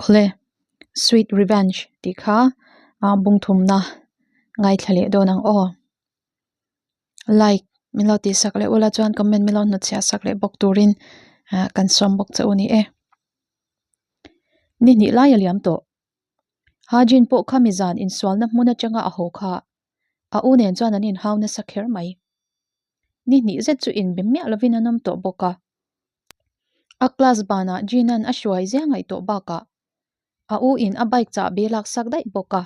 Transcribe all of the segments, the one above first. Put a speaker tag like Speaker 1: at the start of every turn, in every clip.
Speaker 1: Awle, Sweet Revenge tih kha bungthumna ngaithla leh dawn ang aw. Like min lo tihsak leh ula chuan comment min lo hnutchhiah sak leh bawk turin kan sawm bawk che u ni e. Ni hnih lai a liam tawh. Hajin pawh kha mizan insualna hmun atanga a haw kha a u nen chuan an inhau nasa kher mai. Ni hnih zet chu inbe miah lovin an awm tawh bawk a. A class banah Jin-a'n a hruai zia ngaih tawh bakah a u in a bike chahbi a laksak daih bawk a.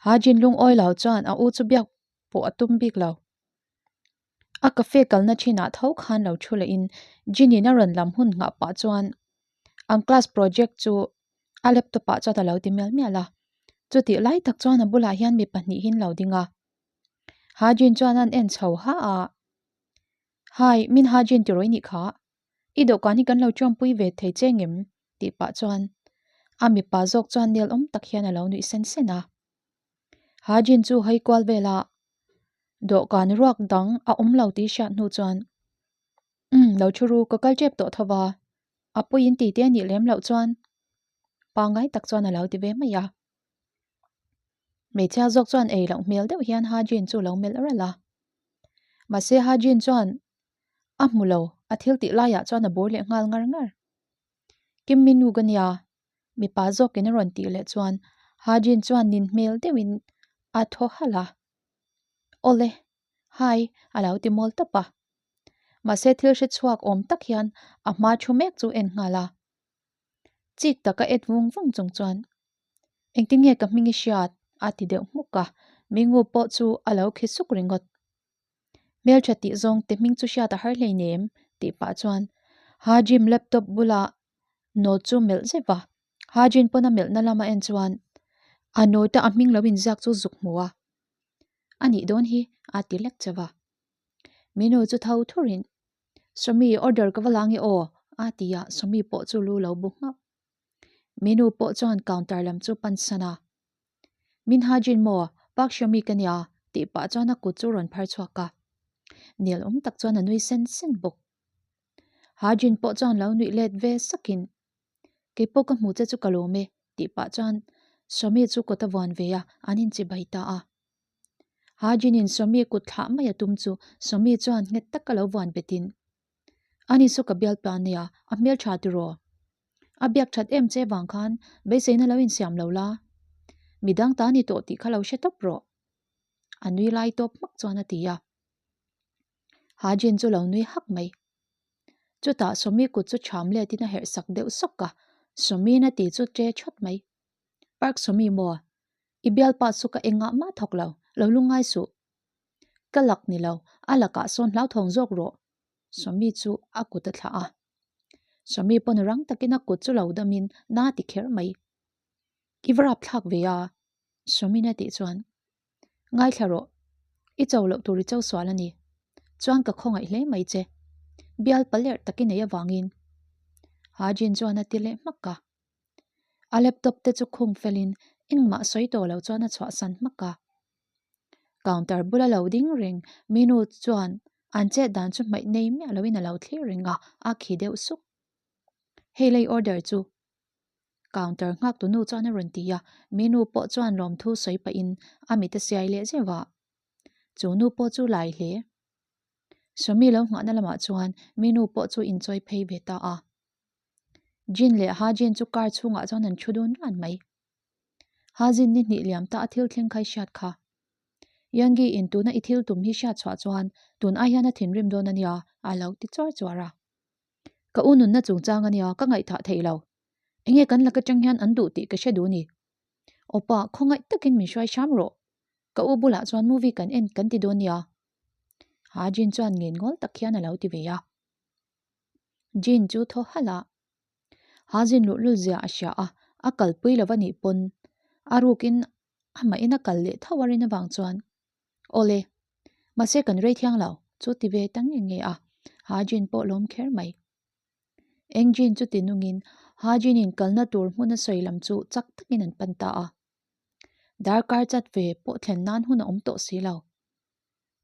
Speaker 1: Ha Jin lungawi lo chuan a u chu biak pawh a tum bik lo. A cafe kalna thinah tho khan lo thu leh in Jin-in a rawn lam hun nghah pah chuan an class project chu a laptop ah chuan a lo ti mial mial a. Chutih lai tak chuan a bulah hian mi pahnihin lo ding a. Ha Jin chuan an en chho ha a. Hai, min ha Jin tirawi nih kha. I dawhkan hi kan lo chawmpui ve thei che ngem? tih pah chuan a mipa zawk chuan nel awm tak hian a lo nuih sen sen a. Ha Jin chu hawi kual vel a, dawhkan ruak dang a awm lo tih hriat hnu chuan, Umm, lo thu ru, ka kal tep tawh tho va, a puiin ti te nih lem loh chuan pangngai tak chuan a lo ti ve mai a. Hmeichhia zawk chuan ei loh hmel deuh hian Ha Jin chu lo melh ralh a. Mahse Ha Jin chuan a hmu lo, a thil tih laiah chuan a bur leh nghal ngar ngar. Kim Min Wook a nia, mipa zawkin a rawn tih leh chuan Ha Jin chuan nin hmel deuhin a thaw halh a. Awle, hi a lo ti mawl tawp a. Mahse thil hre chhuak awm tak hian a hma thu mek chu en nghal a. Chik taka et vung vung chung chuan Engtin nge ka hming i hriat? a ti deuh hmuk a, Mingu pawh chu a lo khi suk ringawt. Hmeltha tih zawng te hming chu hriat a har hleinem tih pah chuan Ha Jim laptop bula note chu melh zeuh a, Ha Jin pawn a melhna lama en chuan a note a a hming lo inziak chu zuk hmu a, A nih dawn hi a ti lek chauh a. Minu chu tho thurin Sawmi order ka va la nge aw a ti a, Sawmi pawh chu lu lo bu nghauh. Minu pawh chuan counter lam chu pan san a. Min ha Jin maw, Park Xiaomi ka nia, tih pah chuan a kut chu rawn phar chhuak a. Nel awm tak chuan a nui sen sen bawk. Ha Jin pawh chuan lo nuih let ve sakin, Kei pawh ka hmu che chu ka lawm e, tih pah chuan Xiaomi chu kawt a vuan ve a, an inchibai ta a. Ha Jin in Xiaomi kut thlah mai a tum chu Xiaomi chuan nghet taka lo vuan betin, Ani chu ka bialpa ania, a hmel tha tiraw? A biak that em che vang khan beiseina lo insiam lo la, midang ta ni tawh tih kha lo hre tawp rawh. A nui lai tawp hmak chuan a ti a. Ha Jin chu lo nui hak mai. Chutah Sawmi kut chu cham letin a herh sak deuh sawk a, Sawmiin a ti chu che thawt mai. Park Sawmi maw? I bialpa chu ka engah mah thawk lo, lo lungngai suh. Ka lak ni lo, a lakah sawn hlauthawng zawk rawh. Sawmi chu a kut a thlah a. Sawmi pawn rang takin a kut chu lo damin na ti kher mai. I va rap thlak ve a, Sawmin a tih chuan, Ngaithla rawh, i cho loh tur i cho sual a ni. Chuan ka khawngaih hle mai che. Bial palerh tak i nei avangin. Ha Jin chuan a ti leh hmak a. A laptop te chu khung felin engmah sawi tawh lo chuan a chhuahsan hmak a. Counter bula lo ding reng Minu chuan an chet dan chu hmaih nei miah loin a lo thlir reng a, a khi deuh suk. Hei lei order chu counter nghak tu nu chuan a rawn ti a, Minu pawh chuan lawmthu sawi pahin a mit a siai leh zeuh a. Chu nu pawh chu lai hle. Sawmi lo nghahna lamah chuan Minu pawh chu inchawi phei ve ta a. Jin leh Ha Jin chu car chhungah chuan an thu dun ran mai. Ha Jin ni hnih liam ta a thil thleng kha i hriat kha. Yangi in tuna i thil tum hi hriat chhuah chuan tun ai hian a thinrim dawn a nia a lo ti chuar chuar a. Ka u nunna chungchang a nia ka ngaihthah thei lo. Enge kan lak atang hian an duh tih ka hre duh ni. Awpa khawngaih takin min hruai hram rawh. Ka u bulah chuan movie kan en kan ti dawn nia. Ha Jin chuan ngen ngawl tak hian a lo ti ve a. Jin chu thaw halh a. Ha Jin luhlul zia a hria a, a kalpui lo a nih pawn a rukin amahin a kal leh tho a rin avang chuan, Awle, mahse kan rei thiang lo, chu ti ve ta nge nge a, Ha Jin pawh lawm kher mai. Eng Jin chu ti nungin Ha Jin in kalna tur hmun a sawi lam chu chak takin an pan ta a. Darkar chat ve pawh thlen nan hun a awm tawh si lo.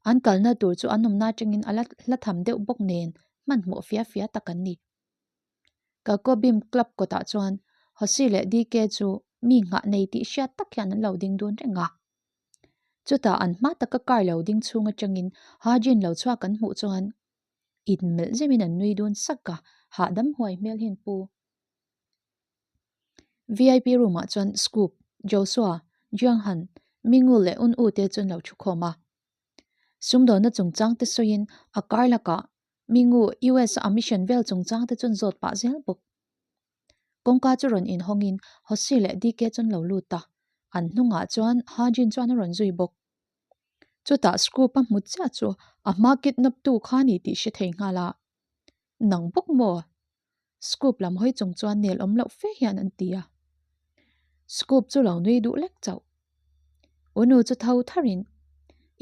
Speaker 1: An kalna tur chu an awmna atangin a la hla tham deuh bawk nen hmanhmawh fia fia tak an ni. Kalkawbim club kawtah chuan Hosi leh DK chu mi nghah nei tih hriat tak hian an lo ding dun reng a. Chutah an hma taka car lo ding chhung atangin Ha Jin lo chhuak an hmuh chuan inmelh zeuhin an nui dun sak a, hahdam huai hmel hi an pu. VIP room ah chuan Scoop, Joshua, Jiang Han, Mingu leh Un U te chu an lo thu khawm a. Sumdawnna chungchang te sawiin a kar lakah Mingu US a mission vel chungchang te chu an zawt pah zel bawk. Kawngka chu rawn inhawngin Hosi leh DK chu an lo lut a, an hnungah chuan Ha Jin chuan a rawn zui bawk. Chutah Scoop a hmu chiah chu a hma kidnap tu kha ni tih hre thei nghal a, Nang bawk maw? Scoop lam hawi chung chuan nel awm loh fe hian an ti a. Scoop chu lo nui duh lek chauh. U nu chu tho tharin,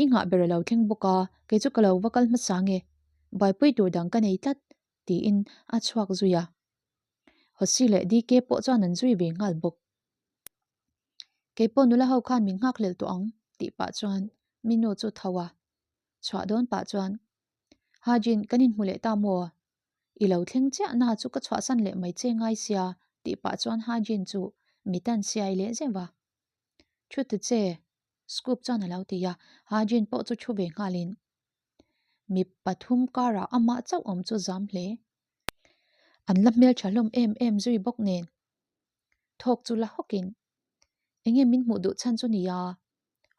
Speaker 1: I nghah ber a lo thleng bawk a, kei chu ka lo va kal hmasa nge, buaipui tur dang ka nei tlat, tiin a chhuak zui a. Hosi leh DK pawh chuan an zui ve nghal bawk. Kei pawh nula ho khan min nghak hlel tawh ang, tih pah chuan mi nu chu tho a. Chhuah dawn pah chuan, Hajin, kan inhmu leh ta maw? I lo thleng chiah na chu ka chhuahsan leh mai che ngai sia, tih pah chuan Hajin chu mit an siai leh zeuh a. Thu ta che, Scoop chuan a lo ti a, Hajin pawh chu thu ve nghalin mi pathum karah amah chauh awm chu zam hle. An la hmeltha hlawm em em zui bawk nen thawk chu la hawkin, Enge min hmuh duh chhan chu nia?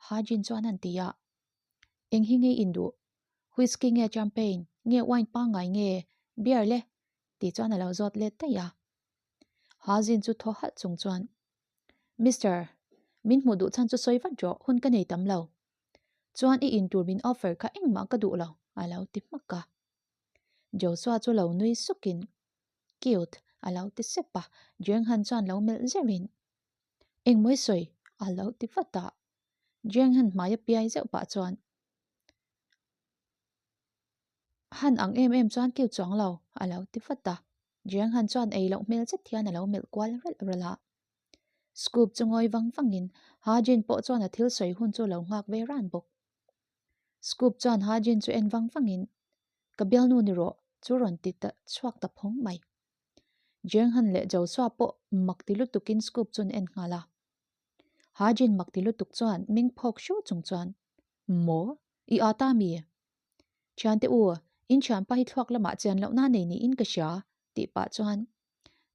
Speaker 1: Hajin chuan an ti a. Eng hi nge in duh? Whisky nge champagne nge wine pangngai nge beer le? tih chuan a lo zawt let daih a. Hazin chu thaw halh chung chuan, Mister, min hmuh duh chhan chu sawi vat rawh, hun ka nei tam lo. Chuan i in tur min offer kha engmah ka duh lo, a lo ti hmak a. Joshua chu lo nui sukin, Cute, a lo ti sep a, Jenghan chuan lo melh zeuhin, Engmaw i sawi? a lo ti vat a. Jenghan hmai a piai zeuh pah chuan, Han ang em em chuan cute chuang lo, a lo ti vat a. Jenghan chuan ei loh hmel zet hian a lo melh kual ralh ralh a. Scoop chu ngawi vang vangin Ha Jin pawh chuan a thil sawi hun chu lo nghak ve ran bawk. Scoop chuan Ha Jin chu en vang vangin, Ka bialnu ni rawh, chu rawn ti ta chhuak ta phawng mai. Jeng Han leh Joshua pawh mak ti lutukin Scoop chu an en nghal a. Ha Jin mak ti lutuk chuan ming phawk hru chung chuan, Maw? I â ta mi? Thiante u, in thianpa hi thluak lamah chian lohna nei niin ka hria, tih pah chuan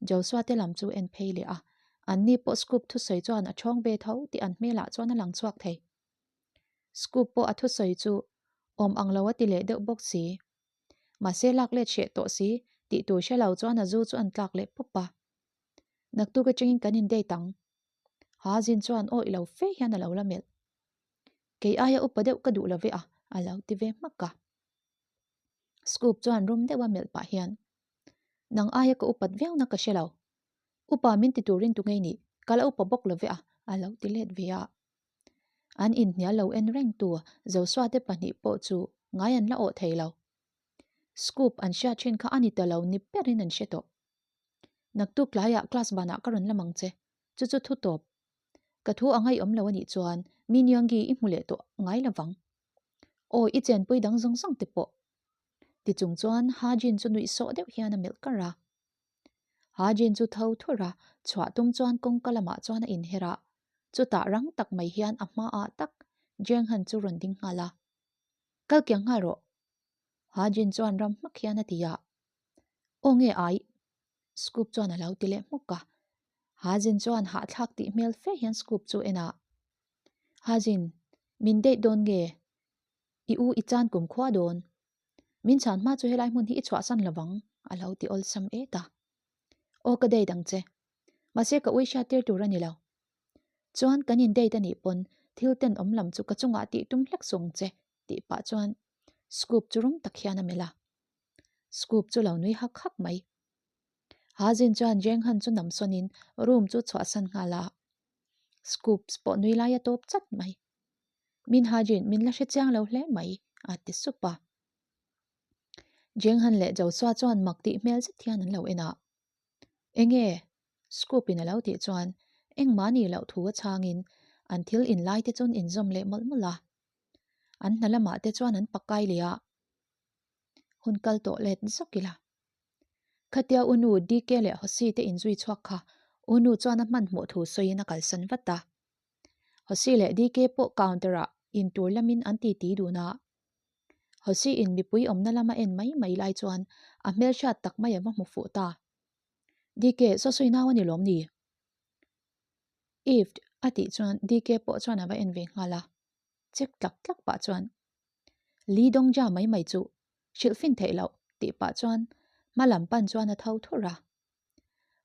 Speaker 1: Joshua te lam chu en phei leh a, an ni pawh Scoop thusawi chuan a chhawng ve tho tih an hmelah chuan a lang chhuak thei. Scoop pawh a thusawi chu awm ang lo a ti leh deuh bawk si. Mahse lak let hreh tawh si tih tur hre lo chuan a zu chu an tlak leh pawp a. Naktuk atangin kan in date ang. Ha Zin chuan awih lo fe hian a lo la melh. Kei aia upa deuh ka duh lo ve a, a lo ti ve hmak a. Scoop chuan rum deuha melh pah hian, Nang aia ka upat viau na ka hre lo. Upa min ti turin tu ngei nih, ka la upa bawk lo ve a, a lo ti let ve a. An inhnial lo en reng tu Joshua te pahnih pawh chu ngai an la awh thei lo. Scoop an hriat thin kha a ni ta lo ni berin an hre tawh. Naktuk tlaiah class banah ka rawn la mang che, chu chu thu tawp. Ka thu a ngaihawm lo a nih chuan mi Niangi i hmu leh tawh ngai lo vang. Aw i chenpui dang zawng zawng te pawh. Ti chung chuan Ha Jin chu nuih sawh deuh hian a melh kar a. Ha Jin chu tho thur a, chhuah tum chuan kawngka lamah chuan a inher a, chutah rang tak mai hian a hmaah tak Jeng Han chu rawn ding nghal a. Kal kiang nghal rawh. Ha Jin chuan ram hmak hian a ti a. Aw nge ai? Scoop chuan a lo ti leh hmawk a. Ha Jin chuan hahthlak tih hmel fe hian Scoop chu en a. Ha Jin, min date dawn nge? I u i chan kum khua dawn. Min chhan hma chu helai hmun hi i chhuahsan lovang, a lo ti awlsam et a. Aw ka date ang che. Mahse ka ui hriat tir tur a ni lo. Chuan kan in date a nih pawn thil ten awm lam chu ka chungah tih tum hlek suh ang che, tih pah chuan Scoop chu rum tak hian a melh a. Scoop chu lo nui hak hak mai. Ha Jin chuan Jeng Han chu nam sawnin room chu chhuahsan nghal a. Scoops pawh nui lai a tawp chat mai. Min Ha Jin min la hre chiang lo hle mai, a ti sup a. Jeng Han leh Joshua chuan mak tih hmel zet hian an lo en a. Enge? Scoop in a lo tih chuan engmah nih loh thu a chhangin an thil in lai te chuan inzawm leh mawlh mawlh a. An hna lamah te chuan an pakai leh a. Hun kal tawh let zawk ila. Khatia u nu DK leh Hosi te inzui chhuak kha. U nu chuan a hmanhmawh thu sawiin a kalsan vat a. Hosi leh DK pawh counter ah intur lamin an titi dun a. Hosi in mipui awmna lama en mai mai lai chuan a hmelhriat tak mai a va hmu fuh ta. DK, saw sawi nau a ni lawm ni? Ivd a tih chuan DK pawh chuan a va en ve nghal a. Chek tlak tlak pah chuan Lee Dongja mai mai chu hrilh fin theih loh tih pah chuan hma lam pan chuan a tho thur a.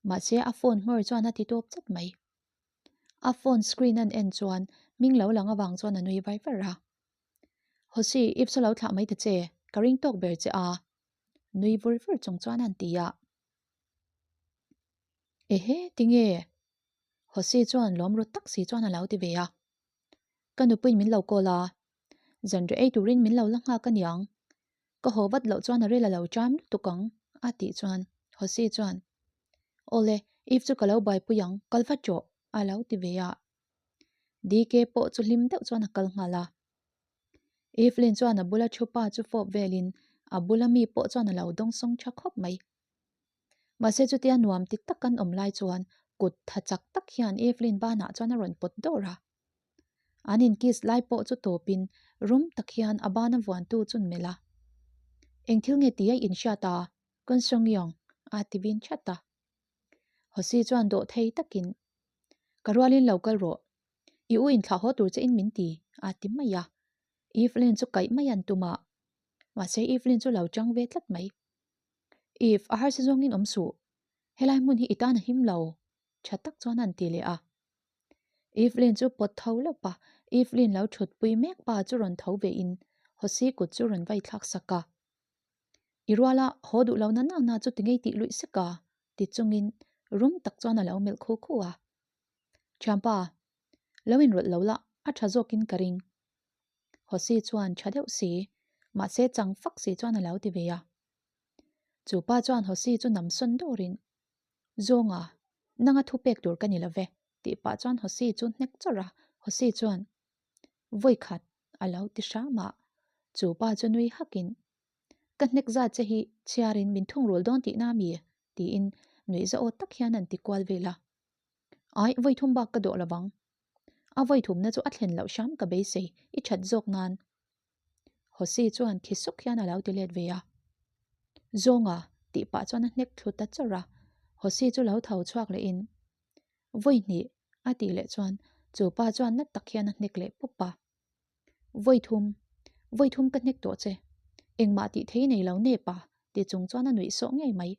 Speaker 1: Mahse a phone hmawr chuan a ti tawp chat mai. A phone screen an en chuan hming lo lang avang chuan a nui var var a. Hosi, Ipsa lo thlah mai ta che, ka ring tawk ber che a. Nui vur vur chung chuan an ti a. Ehe, tinge? Hosi chuan lawm ru tak si chuan a lo ti ve a. Ka nupuiin min lo call a, zanriah ei turin min lo la nghak aniang. Ka haw vat loh chuan a rel a lo cham lutuk ang, a tih chuan Hosi chuan, Awle, Eve chu ka lo buaipui ang, kal vat rawh, a lo ti ve a. DK pawh chu hlim deuh chuan a kal nghal a. Evelyn chuan a bula thu pa chu fawp velin a bula mi pawh chuan a lo dawngsawng tha khawp mai. Mahse chutia nuam ti tak an awm lai chuan kut tha chak tak hian Evelyn banah chuan a rawn pawt dawr a. An in kiss lai pawh chu tawpin rum tak hian a bana vuantu chun melh a. Eng thil nge ti a inhriat a, Konsongyong a ti vin chat a. Hosi chuan dawh thei takin, Ka rualin lo kal rawh. I u inthlah haw tur che in min ti, a ti mai a. Evelyn chu kaih mai an tum a. Mahse Evelyn chu lo chang ve tlat mai. Eve, a harsa zawngin awm suh. Helai hmun hi i tan a him lo, tha tak chuan an ti leh a. Evelyn chu pawt tho lawp a, Evelyn lo thutpui mek pa chu rawn tho ve in Hosi kut chu rawn vai thlak sak a. I ruala haw duh lo na na na chu ti ngei tih luih sek a, ti chungin rum tak chuan a lo melh khu khu a. Thianpa, lo inrawlh lo la, a tha zawkin ka ring. Hosi chuan tha deuh si, mahse chang fak si chuan a lo ti ve a. Chu pa chuan Hosi chu nam sawn dawrin, Zawnga, nanga thu pek tur ka ni lo ve, tih pah chuan Hosi chu hnek chawrh a, Hosi chuan, Vawi khat, a lo ti hram a. Chu pa chu nui hakin, Ka hnek zat che hi chhiarin min thungrul dawn tihna mi? tiin nuih za aw tak hian an ti kual vel a. Ai, vawi thum bak ka dawh lo vang. A vawi thumna chu a thlen loh hram ka beisei, i that zawk nan. Hosi chuan khi suk hian a lo ti let ve a. Zawnga tih pah chuan a hnek thlu ta chawrh a, Hosi chu lo tho chhuak lehin, Vawi hnih a tih leh chuan chu pa chuan na tak hian a hnek leh pawp a. Vawi thum, vawi thum ka hnek tawh che, engmah tih thei nei lo nep a ti chung chuan a nuih sawh ngei mai.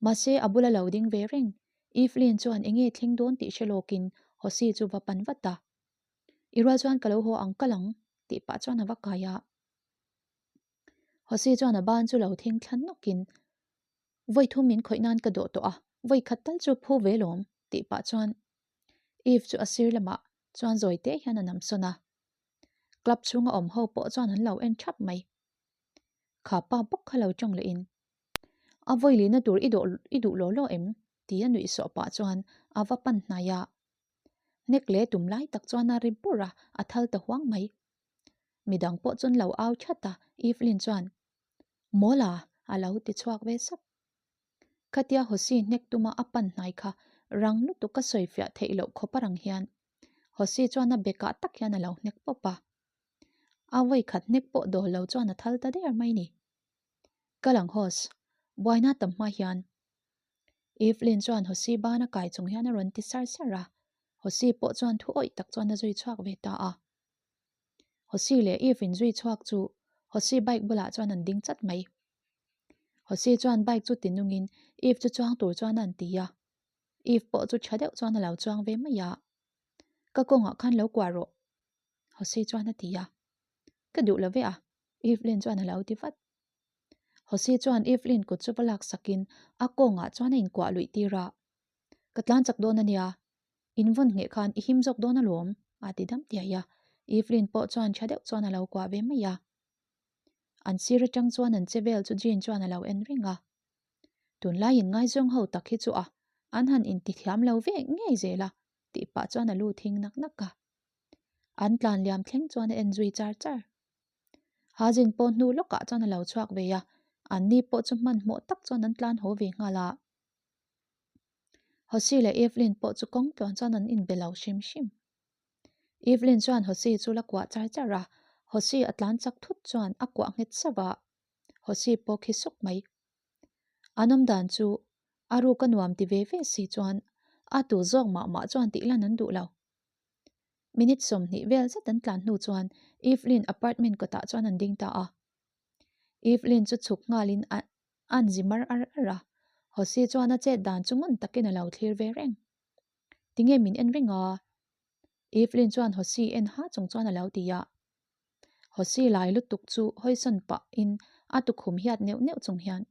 Speaker 1: Mahse a bula lo ding ve reng, Evelyn chuan enge thleng dawn tih hre lawkin Hosi chu va pan vat a. I rual chuan ka lo haw ang kal ang tih pah chuan a va kai a. Hosi chuan a ban chu lo thing thla nawkin Vawi thum min khawih nan ka dawh tawh a, vawi khat tal chu phu ve lawm tih pah chuan Eve chu a sir lamah chuan zawi te hian a nam sawn a. Club chhunga awm ho pawh chuan an lo en thap mai. Kha pa bawk kha lo tawng lehin A vawi lihna tur i dawh i duh law law em? ti a nuih sawh pah chuan a va pan hnai a. Hnek leh tum lai tak chuan a ri bur a, a thal ta huang mai. Midang pawh chuan lo au that a, Evelyn chuan, Mawla! a lo ti chhuak ve sap. Khatia Hosi hnek tuma a pan hnai kha rang lutuk ka sawi fiah theih loh khawp a rang hian Hosi chuan a bekah tak hian a lo hnek pawp a. A vawi khat hnek pawh dawl lo chuan a thal ta der mai ni. Kal ang Hos, buaina tam hma hian Evelyn chuan Hosi bana kai chung hian a rawn ti sar sar a, Hosi pawh chuan thu awih tak chuan a zui chhuak ve ta a. Hosi leh Eve in zui chhuak chu Hosi bike bulah chuan an ding chat mai. Hosi chuan bike chu ti nungin Eve chu chuang tur chuan a an ti a. Eve pawh chu tha deuh chuan a lo chuang ve mai a. Ka kawngah khan lo kuah rawh, Hosi chuan a ti a. Ka duh lo ve a, Evelyn chuan a lo ti vat. Hosi chuan Evelyn kut chu va lak sakin a kawngah chuan a inkuah luih tir a, Ka tlan chak dawn a nia, in vawn ngheh khan i him zawk dawn alawm, a ti dam tiai a. Evelyn pawh chuan tha deuh chuan a lo kuah ve mai a. An sir atang chuan an che vel chu Jean chuan a lo en reng a. Tunlai in ngaizawng ho tak hi chu a, an han intithiam lo ve ngei zel a, tih pah chuan a lu thing nak nak a. An tlan liam thleng chuan a en zui char char. Hazin pawh hnu lawkah chuan a lo chhuak ve a, anni pawh chu hmanhmawh tak chuan an tlan haw ve nghal a. Hosi leh Evelyn pawh chu kawng tluan chuan an inbe lo hrim hrim. Evelyn chuan Hosi chu la kuah char char a, Hosi a tlan chak thut chuan a kuah nghet sauh a, Hosi pawh khi suk mai. An awm dan chu a ruk a nuam ti ve ve si chuan a tu zawk mah mah chuan tih lan an duh lo. Minute 20 vel zet an tlan hnu chuan Evelyn apartment kawtah chuan an ding ta a. Evelyn chu chhuk nghalin a an zi mar ar ar a, Hosi chuan a chet dan chu ngun takin a lo thlir ve reng. Tinge min en reng a? Evelyn chuan Hosi en ha chung chuan a lo ti a. Hosi lai lutuk chu hawisawn pahin a tukhum hiat neuh neuh chung hian,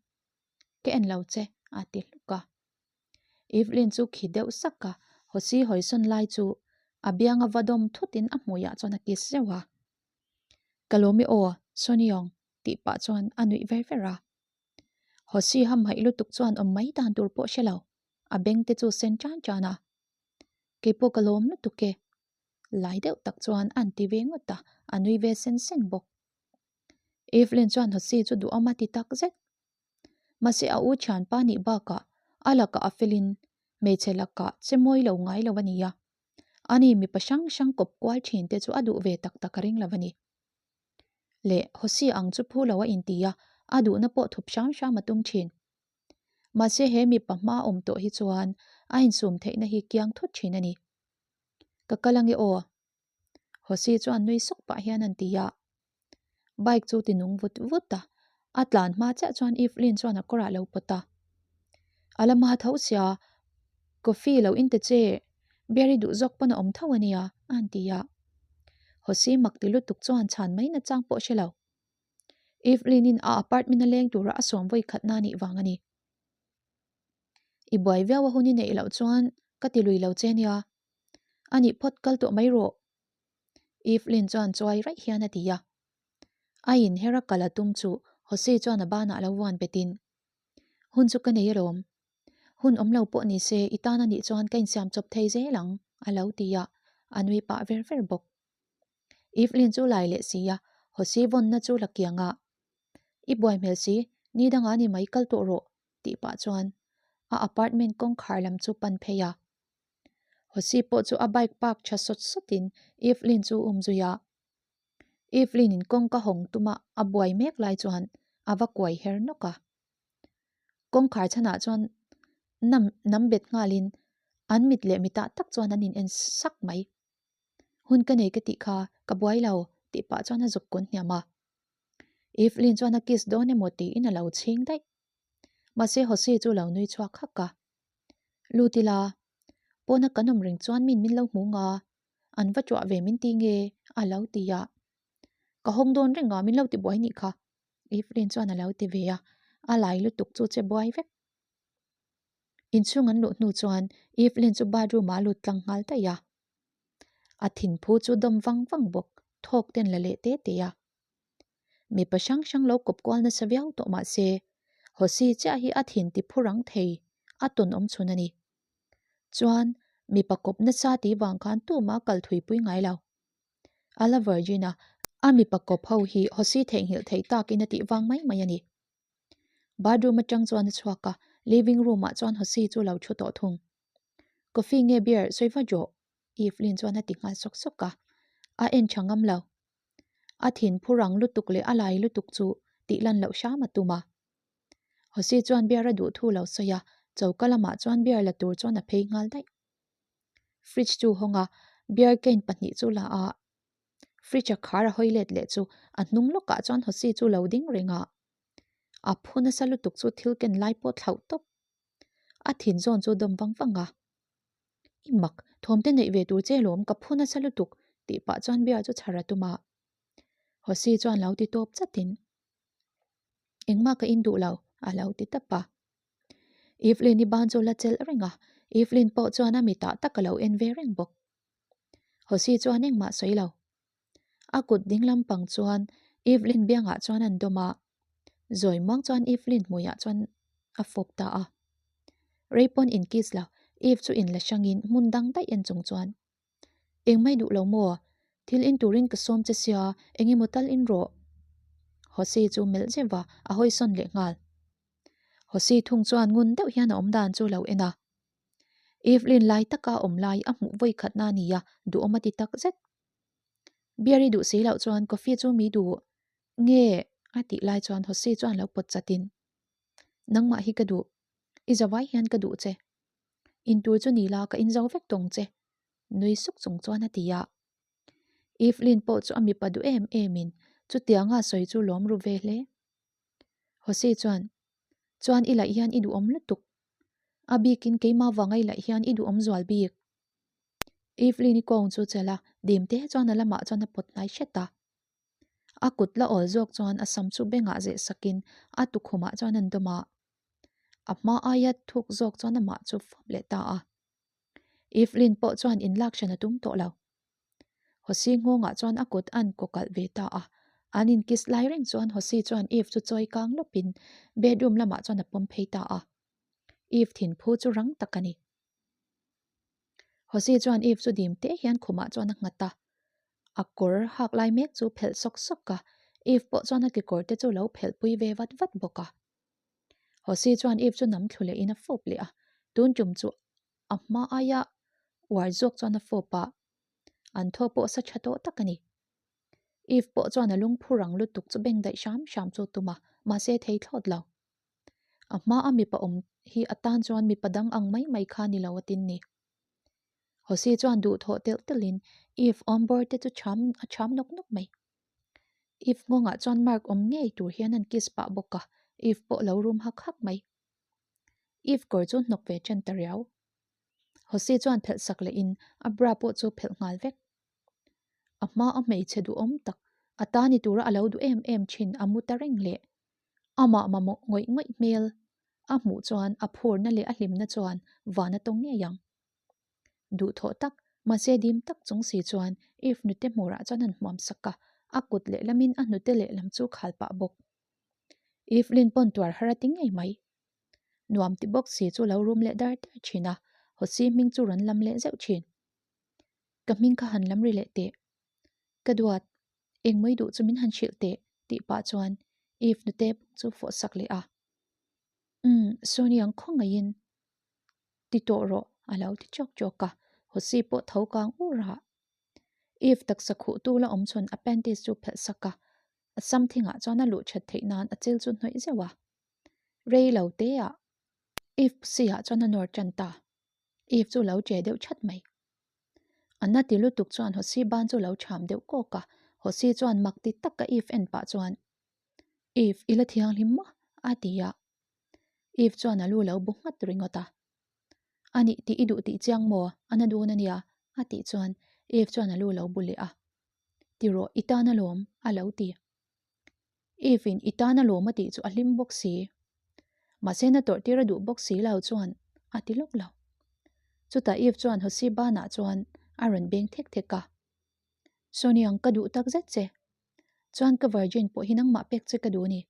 Speaker 1: Ka en lo che, a ti hluk a. Evelyn chu khi deuh sak a, Hosi hawisawn lai chu a bianga va dawm thutin a hmuiah chuan a kiss zeuh a. Ka lawm i aw, Soniong, tih pah chuan a nuih ver ver a. Hosi hamhaih lutuk chuan awm mai dan tur pawh hre lo, a beng te chu sen tan tan a. Keipawh ka lawm lutuk e. Lai deuh tak chuan an ti ve ngawt a, a nui ve sen sen bawk. Evelyn chuan Hosi chu duhawm a ti tak zet. Mahse a u thianpa nih bakah a lakah a felin hmeichhe lakah che mawi lo ngai lo a ni a. Ani mipa hrang hrang kawp kual thin te chu a duh ve tak tak a ring lo a ni. Leh Hosi ang chu phu lo a inti a, a duhna pawh thup hram hram a tum thin. Mahse he mipa hma awm tawh hi chuan a insum theihna hi kiang thut thin a ni. Ka kal ange aw. Hosi chuan nui suk pah hian an ti a. Bike chu ti nung vut vut a, a tlan hma chiah chuan Evelyn chuan a kawrah lo pawt a. A la hma tho sia, coffee lo in ta che, beer i duh zawk pawn a awm tho a nia, a han ti a. Hosi mak ti lutuk chuan chhan mai nachang pawh hre lo. Evelyn in a apartment a leng tura a sawm vawi khatna nih vang a ni. I buai viau a hun i neih loh chuan ka ti lui lo che nia. A nih phawt kal tawh mai rawh. Evelyn chuan chuai raih hian a ti a. A inher a kal a tum chu Jose chuan a banah lo vuan betin, Hun chu ka nei alawm. Hun awm lo pawh ni se i tan a nih chuan ka insiam chawp thei zel ang, a lo ti a, a nui pah ver ver bawk. Evelyn chu lai leh si a, Jose vawnna chu la kiang a, I buai hmel si, ni dangah ni mai kal tawh rawh, tih pah chuan a apartment kawngkhar lam chu pan phei a. Hosi pawh chu a bike park tha sawt sawtin Evelyn chu um zui a. Evelyn in kawngka hawng tuma a buai mek lai chuan a va kuai her nawk a. Kawngkhar chhanah chuan nam nam bet nghalin an mit leh mitah tak chuan an in en sak mai. Hun ka nei ka tih kha ka buai lo tih pah chuan a zuk kun hniam a. Evelyn chuan a kiss dawn emaw tiin a lo chhing daih. Mahse Jose chu lo nui chhuak hak a. Lut ila, pawna kan awm reng chuan min min lo hmu nga, an va tuah ve min ti nge a lo ti a. Ka hawng dawn reng a, min lo ti buai nih kha Evelyn chuan a lo ti ve a, a lai lutuk chu che buai vek. Inchhung an luh hnu chuan Evelyn chu bathroom ah a lut tlang nghal daih a. A thinphu chu dawm vang vang bawk, thawk ten la leh te te a. Mipa hrang hrang lo kawp kual nasa viau tawh mah se, Hosi chiah hi a thin ti phu rang thei a tawn awm chhun a ni. Chuan, mipa kawp nasa tih vang khan tumah kal thuipui ngai lo. A la virgin a, a mipa kawp ho hi Hosi theihnghilh theih takin a tih vang mai mai a ni. Bathroom atang chuan a chhuak a, living room ah chuan Hosi chu lo thu tawh thung. Coffee nge beer sawi va rawh? Evelyn chuan a ti nghal sawk sawk a, a en tha ngam lo. A thin phu rang lutuk leh a lai lutuk chu tih lan loh hram a tum a. Hosi chuan beer a duh thu lo sawi a, choka lamah chuan beer la tur chuan a phei nghal daih. Fridge chu hawng a, beer can pahnih chu la a, fridge a khar a hawi let leh chu a hnung lawkah chuan Hosi chu lo ding reng a. A phu nasa lutuk chu thil ken lai pawh thlauh tawp. A thin zawn chu dawm vang vang a. I mak, thawmte neih ve tur che lawm ka phu nasa lutuk tih pah chuan beer chu chhar a tum a. Hosi chuan lo ti tawp chatin, Engmah ka in duh lo, a lo ti tap a. Evelyn-i ban chu la chelh reng a, Evelyn pawh chuan a mitah tak a lo en ve reng bawk. Hosi chuan engmah sawi lo. A kut ding lampang chuan Evelyn biangah chuan an dawm a, zawi muang chuan Evelyn hmuiah chuan a fawp ta a. Rei pawn in kiss lo, Eve chu in la hrangin hmun dang daih en chung chuan, Engmah i duh lo maw? Thil in turin ka sawm che sia, eng emaw tal in rawh. Jose chu melh zeuh a, a hawi sawn leh nghal. Jose thung chuan ngun deuh hian a awm dan chu lo en a. Evelyn lai taka awm lai a hmuh vawi khatna a ni a, duhawm a ti tak zet. Beer i duh si loh chuan coffee chu mi duh nge a tih lai chuan Jose chuan lo pawt chatin, Nangmah hi ka duh, i zavai hian ka duh che. Intur chu ni la ka inzo vek tawng che, nui suk chung chuan a ti a. Evelyn pawh chu a mipa duh em emin chutianga sawi chu lawm ru ve hle. Jose chuan, Chuan i laih hian i duhawm lutuk. A bikin keimah vanga i laih hian i duhawm zual bik. Evelyn-i kawng chu chelh a, dim te chuan a lamah chuan a pawt hnai hret a. A kut la awl zawk chuan a sam chu bengah zeh sakin a tukhumah chuan an dawm a. A hma aia thuk zawk chuan amah chu fawp leh ta a. Evelyn pawh chuan inlak hran a tum tawh lo. Hosi nghawngah chuan a kut an kaw kalh ve ta a. An inkiss lai reng chuan Hosi chuan Eve chu chawi kang lawpin bedroom lamah chuan a pawm phei ta a. Eve thinphu chu rang tak a ni. Hosi chuan Eve chu dim teh hian khumah chuan a nghat a. A kawr hak lai mek chu phelh sawk sawk a, Eve pawh chuan a kekawr te chu lo phelh pui ve vat vat bawk a. Hosi chuan Eve chu nam thlu lehin a fawp leh a, tun tum chu a hma aia uar zawk chuan a fawp a, an thaw pawh sa tha tawh tak a ni. Eve pawh chuan a lungphu rang lutuk chu beng daih hram hram chu a tum a, mahse thei thlawt lo. A hma a mipa awm hi a tan chuan mipa dang ang mai mai kha ni lo a tin ni. Hosi chuan duhthawh telh telhin Eve awmbawr te chu cham a cham nawk nawk mai. Eve nghawngah chuan Mark awm ngei tur hian an kiss pah bawk a, Eve pawh lo rum hak hak mai. Eve kawr chu hnawk ve ṭan ta riau. Hosi chuan phelh sak lehin a bra pawh chu phelh nghal vek. A hma a hmeichhe duhawm tak, a ta ni tura a lo duh em em thin a mu ta reng leh. Amah mamawh ngawih ngawih hmel a hmuh chuan a phurna leh a hlimna chuan van a tawng ngei ang. Duhthawh tak, mahse dim tak chung si chuan Eve hnute hmurah chuan an hmuam sak a, a kut lehlamin a hnute lehlam chu khal pah bawk. Evelyn pawn tuar har a ti ngei mai. Nuam ti bawk si chu lo rum leh dar dar thin a, Hosi hming chu rawn lam leh zeuh thin. Ka hming kha han lam ri leh teh. Ka duat, engmawii duh chu min han hrilh teh tih pah chuan Eve nute pawh chu fawh sak leh a. Umm, Sony ang khaw ngeiin ti tawh rawh a lo ti chawk chawk a, Hosi pawh tho kang ur a. Eve taksa khuh tu la awm chhun a panties chu phelh sak a, a sam thingah chuan a luh that theih nan a chil chu hnawih zeuh a. Rei lo te ah Eve pusi ah chuan a nawr tan ta. Eve chu lo che deuh that mai. A na ti lutuk chuan Hosi ban chu lo cham deuh kawk a, Hosi chuan mak ti taka Eve en pah chuan, Eve, i la thianghlim maw? a ti a. Eve chuan a lu lo bu nghat ringawt a. A nih tih i duh tih chiang maw? A na dun a nia, a tih chuan Eve chuan a lu lo bu leh a. Ti rawh, i tan alawm, a lo ti. Eve in i tan alawm a tih chu a hlim bawk si. Mahse na tawrh tir a duh bawk si lo chuan a ti lawk lo. Chutah Eve chuan Hosi banah chuan a rawn beng thek thek a. Soniang ka duh tak zet che. Chuan ka virgin pawh hi nangmah pek che ka duh a ni.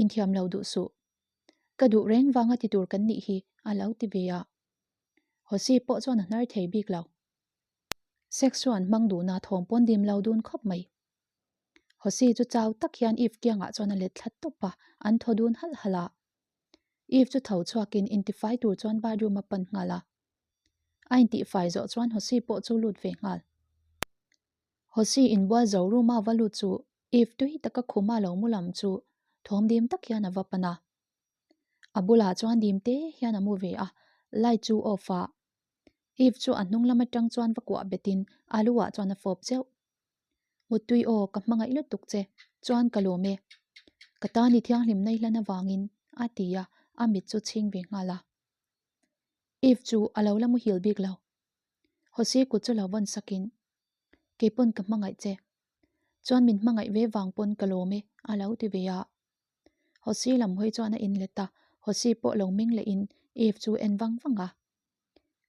Speaker 1: Inthiam lo duh suh. Ka duh reng vanga ti tur kan nih hi a lo ti ve a. Hosi pawh chuan a hnar thei bik lo. Sex chuan hmang duhna thawm pawn dim lo dun khawp mai. Hosi chu chau tak hian Eve kiangah chuan a let thla tawp a, an thaw dun halh halh a. Eve chu tho chhuakin intifai tur chuan bathroom a pan nghal a. A intihfai zawh chuan Hosi pawh chu lut ve nghal. Hosi inbual zo room a va lut chu Eve tui taka khuma lo mu lam chu thawm dim tak hian a va pan a. A bulah chuan dim te hian a mu ve a, light chu off a. Eve chu a hnung lam atang chuan va kuah betin a lu ah chuan a fawp zeuh. Muttui aw, ka hmangaih lutuk che, chuan ka lawm e. Ka tan i thianghlim na i hlan avangin, a ti a, a mit chu chhing ve nghal a. Eve chu a lo la muhil bik lo. Hosi kut chu lo vawn sakin, Kei pawn ka hmangaih che. Chuan min hmangaih ve vang pawn ka lawm e, a lo ti ve a. Hosi lam hawi chuan a inlet a, Hosi pawh lo meng lehin Eve chu en vang vang a.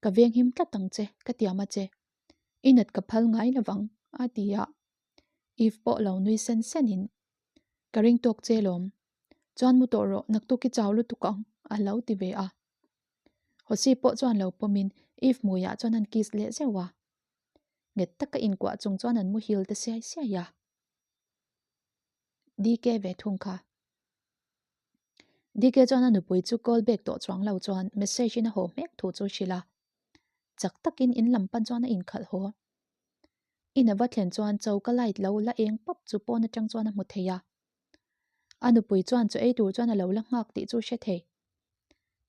Speaker 1: Ka venghim tlat ang che, ka tiam a che. I nat ka phal ngai lovang, a ti a. Eve pawh lo nui sen senin, Ka ring tawk che lawm. Chuan mu tawh rawh, naktuk i chau lutuk ang, a lo ti ve a. Hosi pawh chuan lo pawmin Eve hmuiah chuan an kiss leh zeuh a. Nghet taka inkuah chung chuan an muhil ta siai siai a. DK ve thung kha. DK chuan a nupui chu call back tawh chuang lo chuan message in a haw hmek thu chu hrilh a. Chak takin in lam pan chuan a inkhalh haw. In a va thlen chuan choka light lo la eng pawp chu pawn atang chuan a hmu thei a. A nupui chuan chaw ei tur chuan a lo la nghak tih chu hre thei.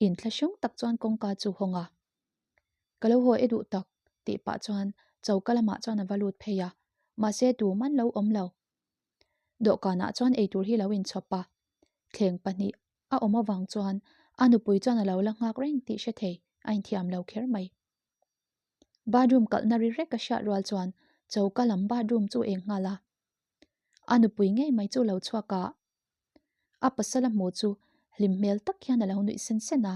Speaker 1: Inthlahrung tak chuan kawngka chu hawng a. Ka lo haw e duh tak tih pah chuan choka lamah chuan a va lut phei a, mahse tuman lo awm lo. Dawhkanah chuan eitur hi lo inchhawp a, thleng pahnih a awm avang chuan a nupui chuan a lo la nghak reng tih hre thei a inthiam lo kher mai. Bathroom kalhna ri rek a hriat rual chuan choka lam bathroom chu eng nghal a. A nupui ngei mai chu lo chhuak a, a pasal a hmu chu hlim hmel tak hian a lo nuih sen sen a.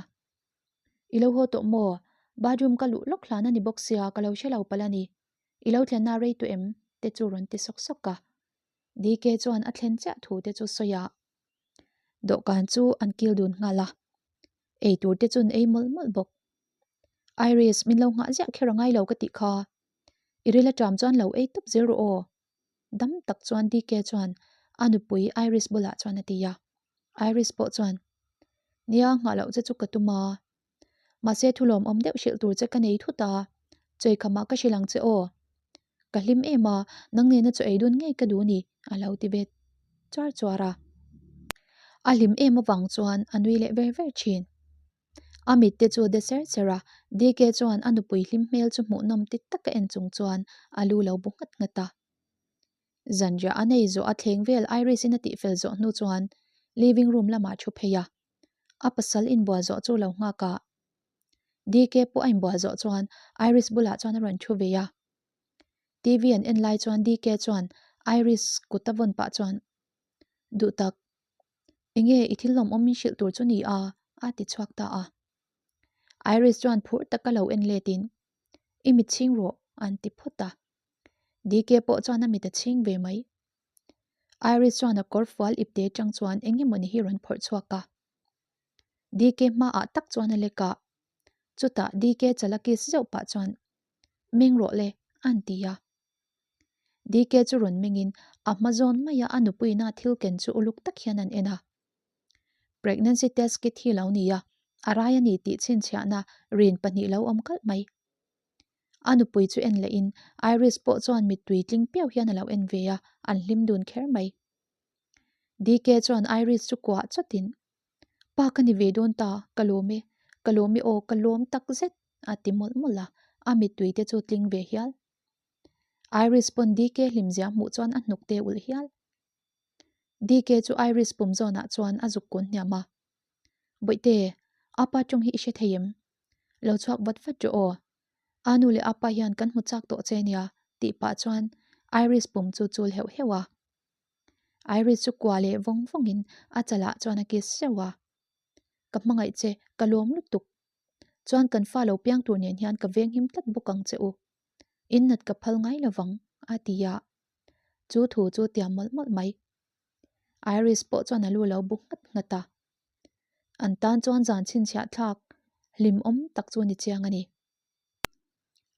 Speaker 1: I lo haw tawh maw? Bathroom ka luh lawk hlan a ni bawk sia, ka lo hre lo palh a ni. I lo thlenna rei tawh em? te chu rawn ti sawk sawk a. DK chuan a thlen chiah thu te chu sawi a. Dawhkan chu an kil dun nghal a. Ei tur te chuan ei mawlh mawlh bawk. Iris, min lo nghah ziah kher a ngai lo ka tih kha. I ril aṭam chuan lo ei tawp zel rawh aw. Dam tak chuan DK chuan a nupui Iris bulah chuan a ti a. Iris pawh chuan, Nia, nghah loh che chu ka tum a. Mahse thu lawmawm deuh hrilh tur che ka nei thut a, chawikhamah ka hrilh ang che aw. Ka hlim em a, nang nena chaw ei dun ngei ka duh ni, a lo ti ve chuar chuar a. A hlim em avang chuan a nui leh ver ver thin. A mit te chu de ser ser a, DK chuan a nupui hlim hmel chu hmuhnawm ti taka en chung chuan a lu lo bu nghat nghat a. Zanriah a nei zawh a thleng vel Iris-in a tihfel zawh hnu chuan living room lamah thu phei a, a pasal inbual zawh chu lo nghak a. DK pawh a inbual zawh chuan Iris bulah chuan a rawn thu ve a. TV an en lai chuan DK chuan Iris kut a vawn pah chuan, Duh tak, enge i thil lawmawm min hrilh tur chu ni a? a ti chhuak ta a. Iris chuan phur taka lo en letin, I mit chhing rawh, an ti phawt a. DK pawh chuan a mit a chhing ve mai. Iris chuan a kawr fual ipte atang chuan eng emawni hi rawn phawrh chhuak a. DK hmaah tak chuan a lek a. Chutah DK chala kiss zeuh pah chuan, Meng rawh le, a'n ti a. DK chu rawn mengin a hma zawn maia a nupuina thil ken chu uluk tak hian an en a. Pregnancy test kit hi lo ni a, a rai a ni tih chhinchhiahna rin pahnih lo awm kalh mai. A nupui chu en lehin Iris pawh chuan mittui tling piau hian a lo en ve a, an hlim dun kher mai. DK chuan Iris chu kuah chawtin, Pa ka ni ve dawn ta, ka lawm e, ka lawm e aw, ka lawm tak zet, a ti mawlh mawlh a, a mittui te chu tling ve hial. Iris pawn DK hlimzia hmuh chuan a hnuk te ulh hial. DK chu Iris pum zawnah chuan a zuk kun hniam a. Bawihte, apa tawng hi i hre thei em? Lo chhuak vat vat rawh aw. A nu leh apa hian kan hmu chak tawh che nia, tih pah chuan Iris pum chu chul heuh heuh a. Iris chu kua leh vawng vawngin a chalah chuan a kiss zeuh a. Ka hmangaih che, ka lawm lutuk. Chuan kan fa lo piang tur nen hian ka venghim tlat bawk ang che u. Innat ka phal ngai lovang, a ti a. Chu thu chu tiam mawlh mawlh mai. Iris pawh chuan a lu lo bu nghat nghat a. An tan chuan zan chhinchhiah thlak hlimawm tak chu a ni chiang a ni.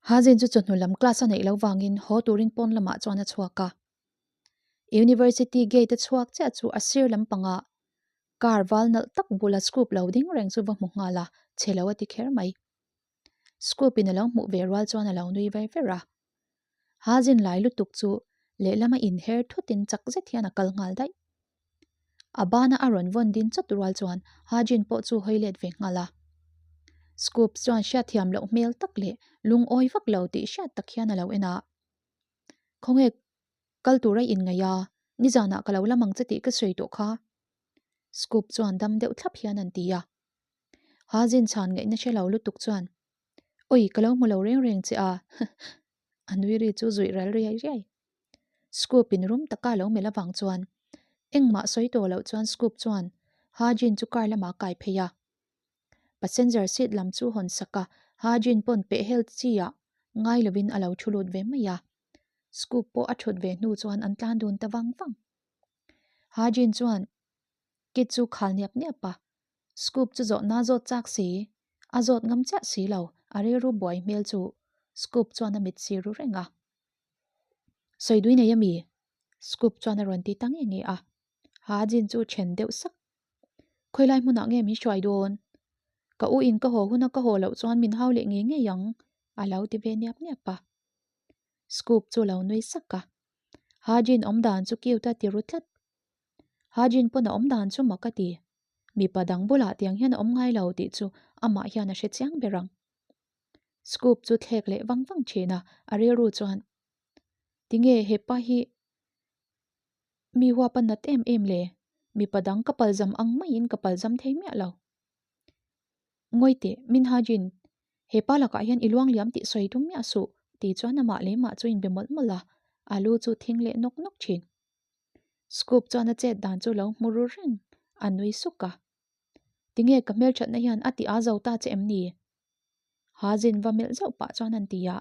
Speaker 1: Hazin chu chawhnu lam class a neih loh vangin haw turin pawn lamah chuan a chhuak a. University gate a chhuak chiah chu a sir lampangah car val nalh tak bula scoop lo ding reng chu va hmu nghal a, chhe lo a ti kher mai. Scoop in a lo hmuh ve rual chuan a lo nui ver ver a. Hazin lai lutuk chu lehlama inher thutin chak zet hian a kal nghal daih. A bana a rawn vawn din chawt rual chuan Hajin pawh chu hawi let ve nghal a. Scoop chuan hriatthiam loh hmel tak leh lungawi vak lo tih hriat tak hian a lo en a. Khawnge kal tura inngaih a, nizanah ka lo lam ang che tih ka sawi tawh kha. Scoop chuan dam deuh thlap hian an ti a. Hajin chhan ngaihna hre lo lutuk chuan, Awi, ka lo hmu lo reng reng che a, a nui ri chu zuih ral riai riai. Scoop in rum taka lo melh avang chuan engmah sawi tawh loh chuan Scoop chuan Ha Jin chu car lamah a kai phei a. Passenger seat lam chu hawn sak a, Ha Jin pawn peh hel chi ah ngai lovin a lo thu lut ve mai a. Scoop pawh a thut ve hnu chuan an tlan dun ta vang vang. Ha Jin chuan kit chu khal niap niap a, Scoop chu zawhna zawt chak si, a zawt ngam chiah si lo, a rilru buai hmel chu Scoop chuan a mit si ru reng a. Sawi dui nei ami? Scoop chuan a rawn ti ta nge nge a. Ha Jin chu then deuh sak. Khawi lai hmunah nge min hruai dawn? Ka u in ka haw huna ka haw loh chuan min hau leh ngei ngei ang. A lo ti ve niap niap a. Scoop chu lo nui sak a. Hajin awm dan chu cute a ti ru tlat. Hajin pawn a awm dan chu mak a ti. Mipa dang bulah tiang hian a awm ngai lo tih chu amah hian a hre chiang ber ang. Scoop chu thlek leh vang vang thin a, a rilru chuan, Tinge hepa hi mi huap a nat em em le? Mipa dang ka palzam ang maiin ka palzam thei miah lo. Ngawi teh, Min Hajin, hepa lakah hian i luang liam tih sawi tum miah suh, tih chuan amah leh mah chu inbe mawlh mawlh a, a lu chu thing leh nawk nawk thin. Scoop chuan a chet dan chu lo hmu ru reng, a nui suk a. Tinge ka hmelthatna hian a ti a zo ta che em ni? Hajin va melh zauh pah chuan an ti a.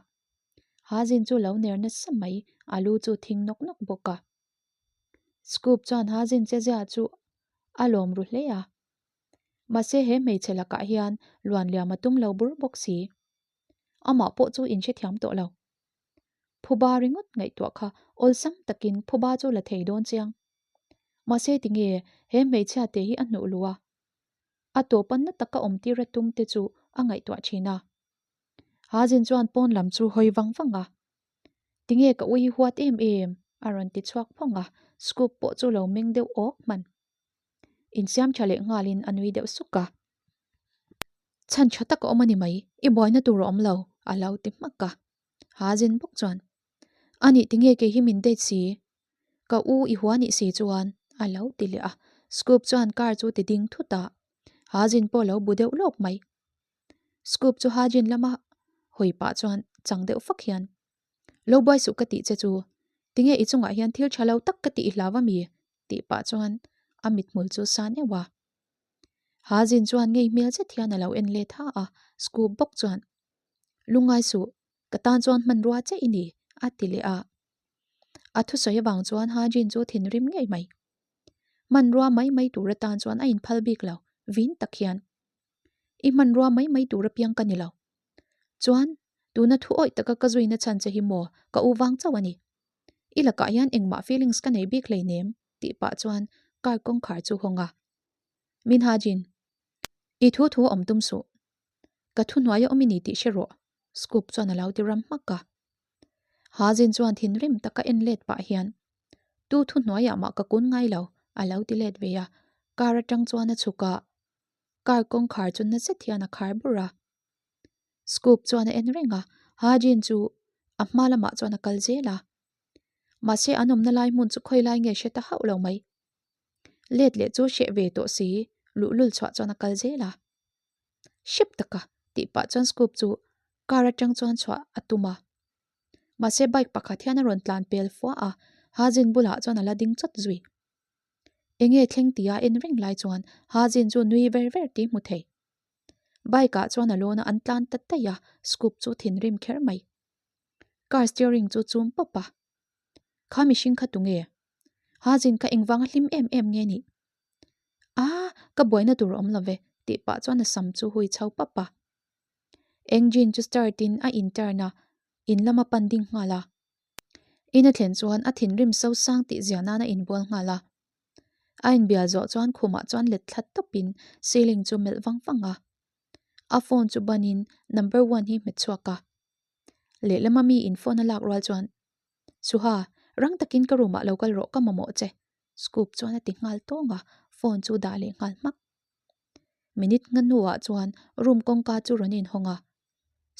Speaker 1: Hajin chu lo ner nasa mai, a lu chu thing nawk nawk bawk a. Scoop chuan Hajin che zia chu a lawm ru hle a. Mahse he hmeichhe lakah hian luan liam a tum lo bur bawk si. Amah pawh chu inhrethiam tawh lo. Phuba ringawt ngaihtuah kha awlsam takin phuba chu la thei dawn chiang. Mahse tinge he hmeichhia te hi a hnuh luh a? A tawpa na taka awm tir a tum te chu a ngaihtuah thin a. Hajin chuan pawn lam chu hawi vang vang a. Tinge ka ui hi huat em em? a rawn ti chhuak phawng a, Scoop pawh chu lo meng deuh awk hman. Insiam tha leh nghalin a nui deuh suk a. Chhan tha tak a awm a ni mai, i buaina tur a awm lo, a lo ti hmak a. Hajin bawk chuan, A nih tinge kei hi min date si? Ka u i hua nih si chuan, a lo ti leh a. Scoop chuan car chu ti ding thut a, Hajin pawh a lo bu deuh lawk mai. Scoop chu Hajin lama hawi pah chuan chang deuh fak hian, Lo buai suh ka tih che chu, tinge i chungah hian thil tha lo tak ka tih i hlau a mi? tih pah chuan a mithmul chu san euh a. Hajin chuan ngei hmel zet hian a lo en let ha a, Scoop bawk chuan, Lungngai suh, ka tan chuan hmanrua che i ni, a ti leh a. A thusawi avang chuan Hajin chu thinrim ngei mai. Hmanrua mai mai tur atan chuan a inphal bik lo, vin tak hian. I hmanrua mai mai tur apiang ka ni lo. Chuan, tuna thu awih taka ka zuina chhan che hi maw ka u vang chauh a ni. I lakah hian engmah feelings ka nei bik hleinem, tih pah chuan car kawngkhar chu hawng a. Min Hajin, i thu thu awm tum suh. Ka thu hnuaia awm i ni tih hre rawh, Scoop chuan a lo ti ram hmak a. Hajin chuan thinrim taka en let pah hian, Tu thu hnuaiah mah ka kun ngai lo, a lo ti let ve a. Car atang chuan a chhuk a, car kawngkhar chu na zet hian a khar bur a. Scoop chuan a en reng a, Hajin chu a hma lamah chuan a kal zel a. Mahse an awmna lai hmun chu khawi lai nge hre ta hauh lo mai. Let leh chu hreh ve tawh si, luhlul chhuah chuan a kal zel a. Hrep taka tih pah chuan Scoop chu car atang chuan chhuah a tum a. Mahse bike pakhat hian a rawn tlan pel fua a, Hajin bulah chuan a la ding chawt zui. Enge thleng tia en reng lai chuan Hajin chu nui ver ver tih hmu thei. Bike ah chuan a lawn a an tlan ta daih a, Scoop chu thinrim kher mai. Car steering chu chum pawp a. Kha mihring kha tunge? Hajin kha engvanga hlim em em nge nih? Aaa, ka buaina tur a awm lo ve, tih pah chuan a sam chu hui chho pap a. Engine chu start in a in turn a, in lama pan ding nghal a. In a thlen chuan a thinrim so sang tih zia nan a inbual nghal a. A inbial zawh chuan khumah chuan let thla tawpin ceiling chu melh vang vang a. A phone chu banin number one hi hmet chhuak a. Lehlama mi in phone a lak rual chuan, Suha, rang takin ka room ah lo kal rawh ka mamawh che, Scoop chuan a ti nghal tawng a, phone chu dah leh nghal hmak. Minute nga hnuah chuan room kawngka chu rawn inhawng a,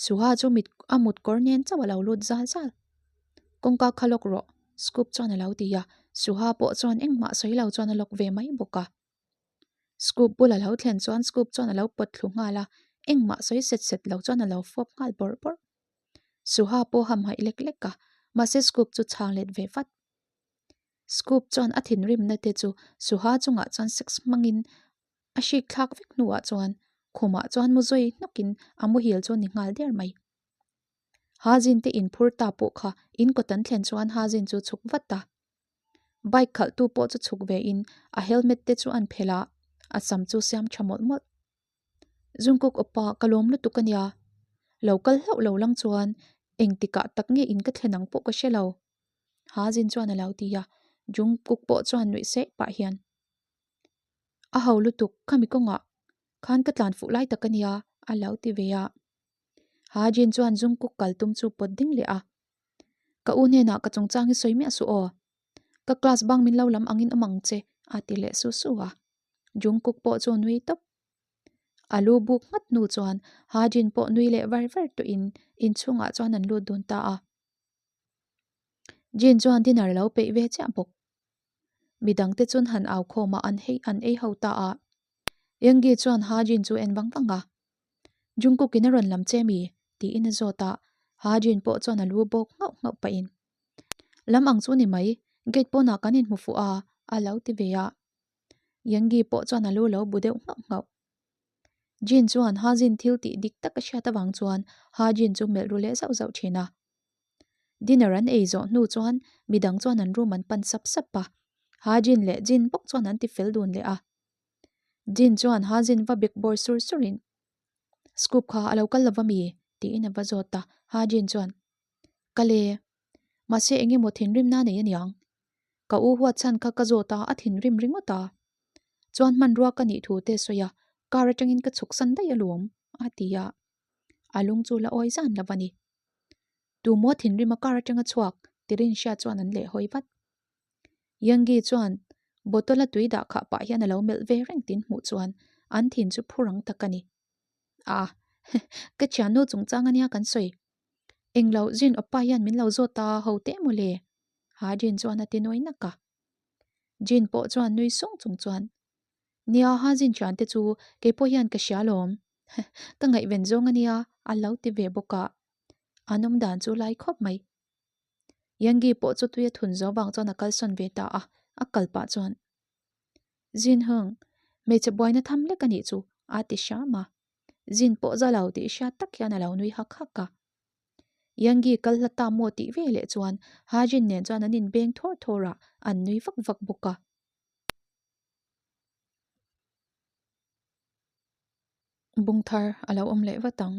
Speaker 1: Suha chu mit a mut kawr nen chauh a lo lut zal zal. Kawngka kha lawk rawh, Scoop chuan a lo ti a, Suha pawh chuan engmah sawi lo chuan a lawk ve mai bawk a. Scoop bul a lo thlen chuan Scoop chuan a lo pawt thlu nghal a, engmah sawi set set lo chuan a lo fawp nghal bawrh bawrh. Suha pawh hamhaih lek lek a, mahse Scoop chu chhang let ve vat. Scoop chuan a thinrimna te chu Suha chungah chuan sex hmangin a hrik thlak vek hnuah chuan khumah chuan mu zawi hnawkin a muhil chu ni nghal der mai. Hajin te inphur ta pawh kha in kawt an thlen chuan Hajin chu chhuk vat a. Bike khalhtu pawh chu chhuk ve in a helmet te chu an phelh a, a sam chu siam tha mawlh mawlh. Jungkook awpa ka lawm lutuk a nia. Lo kal hlauh lo lang chuan engtikah tak nge in ka thlen ang pawh ka hre lo. Hajin chuan a lo ti a, Jungkook pawh chuan nuih seh pah hian A ho lutuk khami kawngah khan ka tlan fuh lai tak a nia a lo ti ve a. Ha Jin chuan Jungkook kal tum chu pawt ding leh a. Ka u hnenah ka chungchang hi sawi miah suh aw. Ka class bang min lo lam angin awm ang che a ti leh su su a. Jungkook pawh chu nui tawp. A lu buk nghat hnu chuan Ha Jin pawh nui leh var var tawhin inchhungah chuan an lut dun ta a. Jin chuan dinner lo peih ve chiah bawk. Midangte chun han au khawm a an hei an ei ho ta a. Yoongi chuan Ha Jin chu en vang vang a. Jungkook in a rawn lam che mi? tiin a zawt a, Ha Jin pawh chuan a lu bawk nghauh nghauh pahin. Lam ang chu ni mai, gate pawnah kan inhmu fuh a, a lo ti ve a. Yoongi pawh chuan a lu lo bu deuh nghauh nghauh. Jin chuan Ha Jin thil tih dik tak a hriat avang chuan Ha Jin chu melh ru leh zauh zauh thin a. Dinner an ei zawh hnu chuan midang chuan an room an pan sap sap a, Ha Jin leh Jin bawk chuan an ti fel dun leh a. Jin chuan Ha Jin va bek bawr sur surin, Scoop kha a lo kal lova mi? tiin a va zawt a, Ha Jin chuan, Kal e, mahse eng emaw thinrimna nei aniang. Ka u huat chhan kha ka zawt a, a thinrim ringawt a. Chuan hmanrua ka nih thu te sawi a, car atangin ka chhuk san daih alawm, a ti a. A lung chu la awi zan lo a ni. Tumaw thinrim a car atanga chhuak tirin hria chuan an leh hawi vat. Yoongi chuan bottle a tui dah khah pah hian a lo melh ve reng tin hmuh chuan an thin chu phu rang tak a ni. Ah, ka thiannu chungchang ania kan sawi. Englo Jin Oppa hian min lo zawt ta ho teh maw le? Ha Jin chuan a ti nawi nak a. Jin pawh chuan nui sung chung chuan Nia ha Jin thiante chu keipawh hian ka hria lawm. Ka ngaihven zawng ania a lo ti ve bawk a. An awm dan chu lai khawp mai. Yoongi pawh chu tui a thun zo vang chuan a kalsawn ve ta a, a kal pah chuan Jin Hung, hmeichhe buaina tham lek a nih chu a ti hram a. Jin pawh za lo tih hriat tak hian a lo nui hak hak a. Yoongi kal hla ta maw tih ve leh chuan Ha Jin nen chuan an inbeng thawr thawr a, an nui vak vak bawk a. Bung thar a lo awm leh vat ang.